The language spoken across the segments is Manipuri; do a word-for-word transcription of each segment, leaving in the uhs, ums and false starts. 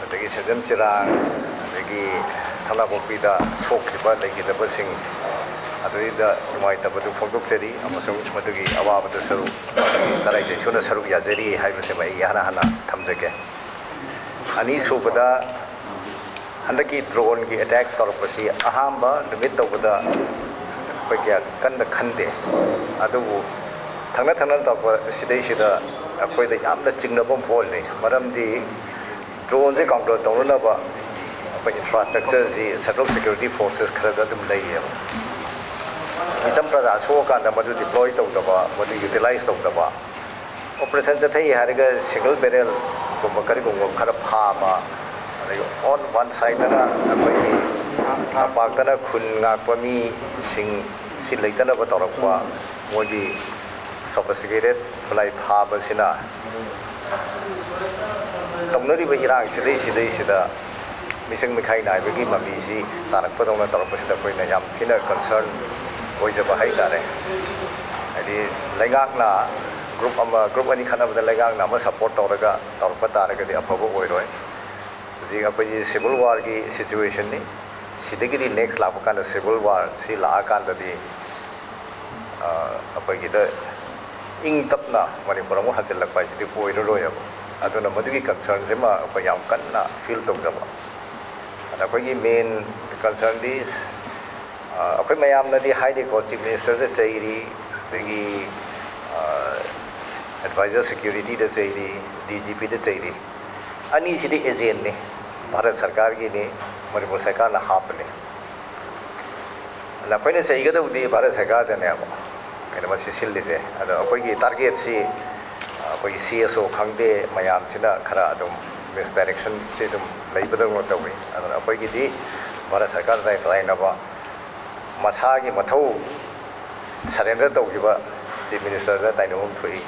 ꯑꯗꯒꯤ ꯁꯦꯟꯖꯝ ꯆꯤꯔꯥꯡ, ꯑꯗꯒꯤ ꯊꯝꯅꯥꯄꯣꯛꯄꯤꯗ ꯁꯣꯛꯈꯤꯕ ꯂꯩꯈꯤꯗꯕꯁꯤꯡ ꯑꯗꯨꯗ ꯅꯨꯡꯉꯥꯏꯇꯕꯗꯨ ꯐꯣꯡꯗꯣꯛꯆꯔꯤ ꯑꯃꯁꯨꯡ ꯃꯗꯨꯒꯤ ꯑꯋꯥꯕꯗ ꯁꯔꯨꯛ ꯇꯔꯥꯏ ꯆꯩꯁꯨꯅ ꯁꯔꯨꯛ ꯌꯥꯖꯔꯤ ꯍꯥꯏꯕꯁꯤꯃ ꯑꯩ ꯏꯍꯥꯟ ꯍꯥꯟꯅ ꯊꯝꯖꯒꯦ꯫ ꯑꯅꯤꯁꯨꯕꯗ, ꯍꯟꯗꯛꯀꯤ ꯗ꯭ꯔꯣꯟꯒꯤ ꯑꯦꯇꯦꯛ ꯇꯧꯔꯛꯄꯁꯤ ꯑꯍꯥꯟꯕ ꯅꯨꯃꯤꯠ ꯇꯧꯕꯗ ꯑꯩꯈꯣꯏ ꯀꯌꯥ ꯀꯟꯅ ꯈꯟꯗꯦ꯫ ꯑꯗꯨꯕꯨ ꯊꯪꯅ ꯊꯪꯅꯅ ꯇꯧꯔꯛꯄ ꯁꯤꯗꯩꯁꯤꯗ ꯑꯩꯈꯣꯏꯗ ꯌꯥꯝꯅ ꯆꯤꯡꯅꯕ ꯑꯃ ꯄꯣꯛꯍꯜꯂꯤ꯫ ꯃꯔꯝꯗꯤ ꯗ꯭ꯔꯣꯟꯁꯦ ꯀꯥꯎꯟꯇꯔ ꯇꯧꯅꯅꯕ ꯑꯩꯈꯣꯏ ꯏꯟꯐ꯭ꯔꯥꯁ꯭ꯇ꯭ꯔꯛꯆꯔꯁꯤ ꯁꯦꯟꯇ꯭ꯔꯦꯜ ꯁꯦꯀ꯭ꯌꯨꯔꯤꯇꯤ ꯐꯣꯔꯁꯦꯁ ꯈꯔꯗ ꯑꯗꯨꯝ ꯂꯩꯌꯦꯕ꯫ ꯃꯤꯆꯝ ꯄ꯭ꯔꯖꯥ ꯁꯣꯛꯑꯀꯥꯟꯗ ꯃꯗꯨ ꯗꯤꯄ꯭ꯂꯣꯏ ꯇꯧꯗꯕ, ꯃꯗꯨ ꯌꯨꯇꯤꯂꯥꯏꯁ ꯇꯧꯗꯕ, ꯑꯣꯄꯔꯦꯁꯟ ꯆꯠꯊꯩ ꯍꯥꯏꯔꯒ ꯁꯤꯡꯒꯜ ꯕꯦꯔꯦꯜꯒꯨꯝꯕ ꯀꯔꯤꯒꯨꯝꯕ ꯈꯔ ꯐꯥꯕ, ꯑꯗꯒꯤ ꯑꯣꯟ ꯋꯥꯟ ꯁꯥꯏꯗꯅ ꯑꯩꯈꯣꯏꯒꯤ ꯇꯝꯄꯥꯛꯇꯅ ꯈꯨꯟ ꯉꯥꯛꯄ ꯃꯤꯁꯤꯡ ꯁꯤ ꯂꯩꯇꯅꯕ ꯇꯧꯔꯛꯄ, ꯃꯣꯏꯒꯤ ꯁꯣꯐꯤꯁꯇꯤꯀꯦꯇꯦꯠ ꯈꯨꯠꯂꯥꯏ ꯐꯥꯕꯁꯤꯅ ꯇꯧꯅꯔꯤꯕ ꯏꯔꯥꯡ ꯁꯤꯗꯩ ꯁꯤꯗꯩꯁꯤꯗ ꯃꯤꯆꯪ ꯃꯤꯈꯥꯏ ꯅꯥꯏꯕꯒꯤ ꯃꯃꯤꯁꯤ ꯇꯥꯔꯛꯄꯗꯧꯅ ꯇꯧꯔꯛꯄꯁꯤꯗ ꯑꯩꯈꯣꯏꯅ ꯌꯥꯝ ꯊꯤꯅ ꯀꯟꯁꯔꯟ ꯑꯣꯏꯖꯕ ꯍꯥꯏꯇꯥꯔꯦ꯫ ꯍꯥꯏꯗꯤ ꯂꯩꯉꯥꯛꯅ ꯒ꯭ꯔꯨꯞ ꯑꯃ, ꯒ꯭ꯔꯨꯞ ꯑꯅꯤ ꯈꯠꯅꯕꯗ ꯂꯩꯉꯥꯛꯅ ꯑꯃ ꯁꯄꯣꯔꯠ ꯇꯧꯔꯒ ꯇꯧꯔꯛꯄ ꯇꯥꯔꯒꯗꯤ ꯑꯐꯕ ꯑꯣꯏꯔꯣꯏ꯫ ꯍꯧꯖꯤꯛ ꯑꯩꯈꯣꯏꯁꯤ ꯁꯤꯚꯤꯜ ꯋꯥꯔꯒꯤ ꯁꯤꯆꯨꯋꯦꯁꯟꯅꯤ꯫ ꯁꯤꯗꯒꯤꯗꯤ ꯅꯦꯛꯁ ꯂꯥꯛꯄ ꯀꯥꯟꯗ ꯁꯤꯚꯤꯜ ꯋꯥꯔ ꯁꯤ ꯂꯥꯛꯑꯀꯥꯟꯗꯗꯤ ꯑꯩꯈꯣꯏꯒꯤꯗ ꯏꯪ ꯇꯞꯅ ꯃꯅꯤꯄꯨꯔ ꯑꯃꯨꯛ ꯍꯟꯖꯤꯜꯂꯛꯄ ꯍꯥꯏꯁꯤꯗꯤ ꯑꯣꯏꯔꯔꯣꯏꯕ꯫ ꯑꯗꯨꯅ ꯃꯗꯨꯒꯤ ꯀꯟꯁꯔꯟꯁꯤꯃ ꯑꯩꯈꯣꯏ ꯌꯥꯝ ꯀꯟꯅ ꯐꯤꯜ ꯇꯧꯖꯕ꯫ ꯑꯗ ꯑꯩꯈꯣꯏꯒꯤ ꯃꯦꯟ ꯀꯟꯁꯔꯟꯗꯤ ꯑꯩꯈꯣꯏ ꯃꯌꯥꯝꯅꯗꯤ ꯍꯥꯏꯔꯤꯀꯣ, ꯆꯤꯐ ꯃꯤꯅꯤꯁꯇꯔꯗ ꯆꯩꯔꯤ, ꯑꯗꯒꯤ ꯑꯦꯗꯚꯥꯏꯖꯔ ꯁꯦꯀ꯭ꯌꯨꯔꯤꯇꯤꯗ ꯆꯩꯔꯤ, ꯗꯤ ꯖꯤ ꯄꯤꯗ ꯆꯩꯔꯤ꯫ ꯑꯅꯤꯁꯤꯗꯤ ꯑꯦꯖꯦꯟꯅꯤ, ꯚꯥꯔꯠ ꯁꯔꯀꯥꯔꯒꯤꯅꯤ, ꯃꯅꯤꯄꯨꯔ ꯁꯔꯀꯥꯔꯅ ꯍꯥꯞꯄꯅꯤ꯫ ꯑꯗ ꯑꯩꯈꯣꯏꯅ ꯆꯩꯒꯗꯕꯗꯤ ꯚꯥꯔꯠ ꯁꯔꯀꯥꯔꯗꯅꯦꯕ, ꯀꯩꯅꯣ ꯃꯁꯤ ꯁꯤꯜꯂꯤꯁꯦ꯫ ꯑꯗꯣ ꯑꯩꯈꯣꯏꯒꯤ ꯇꯥꯔꯒꯦꯠꯁꯤ ꯑꯩꯈꯣꯏꯒꯤ ꯁꯤ ꯑꯦꯁ ꯑꯣ ꯈꯪꯗꯦ, ꯃꯌꯥꯝꯁꯤꯅ ꯈꯔ ꯑꯗꯨꯝ ꯃꯤꯁꯗꯥꯏꯔꯦꯛꯁꯟꯁꯤ ꯑꯗꯨꯝ ꯂꯩꯕꯗꯧꯅ ꯇꯧꯏ꯫ ꯑꯗꯨꯅ ꯑꯩꯈꯣꯏꯒꯤꯗꯤ ꯚꯥꯔꯠ ꯁꯔꯀꯥꯔꯗ ꯇꯥꯏꯅꯕ, ꯃꯁꯥꯒꯤ ꯃꯊꯧ ꯁꯔꯦꯟꯗꯔ ꯇꯧꯈꯤꯕ ꯆꯤꯐ ꯃꯤꯅꯤꯁꯇꯔꯗ ꯇꯥꯏꯅꯐꯝ ꯊꯣꯛꯏ꯫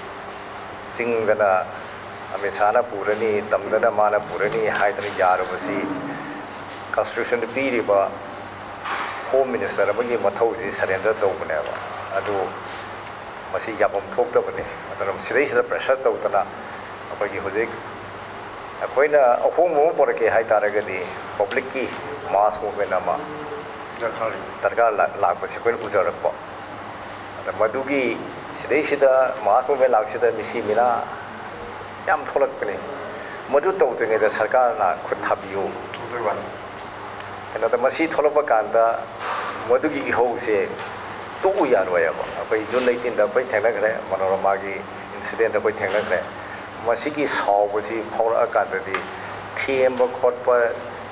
ꯆꯤꯡꯗꯅ ꯑꯃꯤꯠ ꯁꯥꯍꯅ ꯄꯨꯔꯅꯤ, ꯇꯝꯗꯅ ꯃꯥꯅ ꯄꯨꯔꯅꯤ ꯍꯥꯏꯗꯅ ꯌꯥꯔꯨꯕꯁꯤ ꯀꯟꯁꯇꯤꯇ꯭ꯌꯨꯁꯟꯗ ꯄꯤꯔꯤꯕ ꯍꯣꯝ ꯃꯤꯅꯤꯁꯇꯔ ꯑꯃꯒꯤ ꯃꯊꯧꯁꯤ ꯁꯔꯦꯟꯗꯔ ꯇꯧꯕꯅꯦꯕ꯫ ꯑꯗꯨ ꯃꯁꯤ ꯌꯥꯐꯝ ꯊꯣꯛꯇꯕꯅꯤ꯫ ꯑꯗꯨꯅ ꯁꯤꯗꯩꯁꯤꯗ ꯄ꯭ꯔꯦꯁꯔ ꯇꯧꯗꯅ ꯑꯩꯈꯣꯏꯒꯤ ꯍꯧꯖꯤꯛ ꯑꯩꯈꯣꯏꯅ ꯑꯍꯣꯡꯕ ꯑꯃ ꯄꯨꯔꯛꯀꯦ ꯍꯥꯏ ꯇꯥꯔꯒꯗꯤ ꯄꯕ꯭ꯂꯤꯛꯀꯤ ꯃꯥꯁ ꯃꯨꯚꯃꯦꯟ ꯑꯃ ꯗꯔꯀꯥꯔ ꯂꯩ꯫ ꯗꯔꯀꯥꯔ ꯂꯥꯛ-, ꯂꯥꯛꯄꯁꯤ ꯑꯩꯈꯣꯏꯅ ꯎꯖꯔꯛꯄ꯫ ꯑꯗ ꯃꯗꯨꯒꯤ, ꯁꯤꯗꯩꯁꯤꯗ ꯃꯥꯁ ꯃꯨꯚꯃꯦꯟ ꯂꯥꯛꯁꯤꯗ ꯃꯤꯁꯤ ꯃꯤꯅꯥ ꯌꯥꯝ ꯊꯣꯛꯂꯛꯄꯅꯤ꯫ ꯃꯗꯨ ꯇꯧꯗ꯭ꯔꯤꯉꯩꯗ ꯁꯔꯀꯥꯔꯅ ꯈꯨꯠ ꯊꯥꯕꯤꯌꯨ꯫ ꯑꯗꯨꯒꯤ ꯋꯥꯅꯤ꯫ ꯀꯩꯅꯣꯗ ꯃꯁꯤ ꯊꯣꯛꯂꯛꯄ ꯀꯥꯟꯗ ꯃꯗꯨꯒꯤ ꯏꯍꯧꯁꯦ ꯇꯣꯛꯎ ꯌꯥꯔꯣꯏꯕ꯫ ꯑꯩꯈꯣꯏ ꯖꯨꯟ ꯑꯩꯠꯇꯤꯟꯗ ꯑꯩꯈꯣꯏ ꯊꯦꯡꯅꯈ꯭ꯔꯦ, ꯃꯅꯣꯔꯃꯥꯒꯤ ꯏꯟꯁꯤꯗꯦꯟꯗ ꯑꯩꯈꯣꯏ ꯊꯦꯡꯅꯈ꯭ꯔꯦ꯫ ꯃꯁꯤꯒꯤ ꯁꯥꯎꯕꯁꯤ ꯐꯥꯎꯔꯛꯑꯀꯥꯟꯗꯗꯤ ꯊꯦꯝꯕ ꯈꯣꯠꯄ,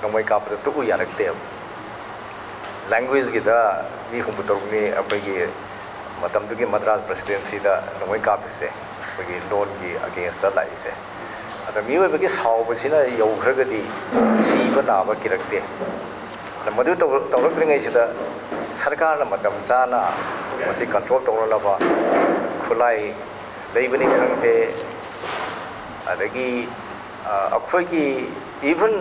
ꯅꯣꯡꯃꯩ ꯀꯥꯞꯄꯗ ꯇꯣꯛꯎ ꯌꯥꯔꯛꯇꯦꯕ꯫ ꯂꯦꯡꯒ꯭ꯋꯦꯖꯀꯤꯗ ꯃꯤ ꯍꯨꯝꯐꯨ ꯇꯔꯨꯛꯅꯤ ꯑꯩꯈꯣꯏꯒꯤ ꯃꯇꯝꯗꯨꯒꯤ ꯃꯗ꯭ꯔꯥꯁ ꯄ꯭ꯔꯦꯁꯤꯗꯦꯟꯁꯤꯗ ꯅꯣꯡꯃꯩ ꯀꯥꯞꯄꯤꯁꯦ, ꯑꯩꯈꯣꯏꯒꯤ ꯂꯣꯟꯒꯤ ꯑꯒꯦꯟꯁꯇ ꯂꯥꯛꯏꯁꯦ꯫ ꯑꯗ ꯃꯤꯑꯣꯏꯕꯒꯤ ꯁꯥꯎꯕꯁꯤꯅ ꯌꯧꯈ꯭ꯔꯒꯗꯤ ꯁꯤꯕ ꯅꯥꯕ ꯀꯤꯔꯛꯇꯦ꯫ ꯑꯗ ꯃꯗꯨ ꯇꯧꯔ-, ꯇꯧꯔꯛꯇ꯭ꯔꯤꯉꯩꯁꯤꯗ ꯁꯔꯀꯥꯔꯅ ꯃꯇꯝ ꯆꯥꯅ ꯃꯁꯤ ꯀꯟꯇ꯭ꯔꯣꯜ ꯇꯧꯅꯅꯕ ꯈꯨꯠꯂꯥꯏ ꯂꯩꯕꯅꯤ ꯈꯪꯗꯦ, ꯑꯗꯒꯤ, ꯑ, ꯑꯩꯈꯣꯏꯒꯤ ꯏꯚꯟ,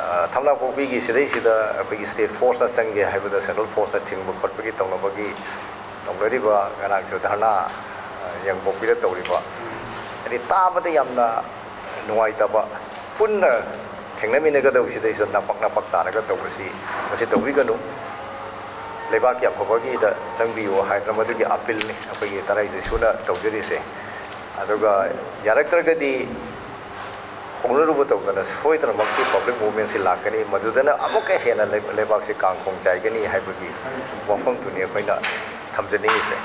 ꯑ, ꯊꯝꯅꯥꯄꯣꯛꯄꯤꯒꯤ ꯁꯤꯗꯩꯁꯤꯗ ꯑꯩꯈꯣꯏꯒꯤ ꯁ꯭ꯇꯦꯠ ꯐꯣꯔꯁꯅ ꯆꯪꯒꯦ ꯍꯥꯏꯕꯗ ꯁꯦꯟꯇ꯭ꯔꯦꯜ ꯐꯣꯔꯁꯅ ꯊꯤꯡꯕ ꯈꯣꯠꯄꯒꯤ ꯇꯧꯅꯕꯒꯤ, ꯇꯧꯅꯔꯤꯕ ꯉꯔꯥꯡꯁꯨ ꯙꯔꯅꯥ, ꯑ, ꯌꯥꯏꯉꯪꯄꯣꯛꯄꯤꯗ ꯇꯧꯔꯤꯕ, ꯍꯥꯏꯗꯤ ꯇꯥꯕꯗ ꯌꯥꯝꯅ ꯅꯨꯡꯉꯥꯏꯇꯕ, ꯄꯨꯟꯅ ꯊꯦꯡꯅꯃꯤꯟꯅꯒꯗꯧꯕꯁꯤꯗꯩꯁꯤꯗ ꯅꯄꯛ ꯅꯄꯛ ꯇꯥꯔꯒ ꯇꯧꯕꯁꯤ ꯃꯁꯤ ꯇꯧꯕꯤꯒꯅꯨ꯫ ꯂꯩꯕꯥꯛꯀꯤ ꯑꯐꯕꯒꯤꯗ ꯆꯪꯕꯤꯌꯨ ꯍꯥꯏꯗꯅ ꯃꯗꯨꯒꯤ ꯑꯄꯤꯜꯅꯤ ꯑꯩꯈꯣꯏꯒꯤ ꯇꯔꯥꯏ ꯖꯦꯁꯨꯅ ꯇꯧꯖꯔꯤꯁꯦ꯫ ꯑꯗꯨꯒ ꯌꯥꯔꯛꯇ꯭ꯔꯒꯗꯤ ꯍꯧꯅꯔꯨꯕ ꯇꯧꯗꯅ ꯁꯣꯏꯗꯅꯃꯛꯀꯤ ꯄꯕ꯭ꯂꯤꯛ ꯃꯨꯚꯃꯦꯟꯁꯤ ꯂꯥꯛꯀꯅꯤ, ꯃꯗꯨꯗꯅ ꯑꯃꯨꯛꯀ ꯍꯦꯟꯅ ꯂꯩ-, ꯂꯩꯕꯥꯛꯁꯤ ꯀꯥꯡꯈꯣꯡ ꯆꯥꯏꯒꯅꯤ ꯍꯥꯏꯕꯒꯤ ꯋꯥꯐꯝꯗꯨꯅꯤ ꯑꯩꯈꯣꯏꯅ ꯊꯝꯖꯅꯤꯡꯉꯤꯁꯦ꯫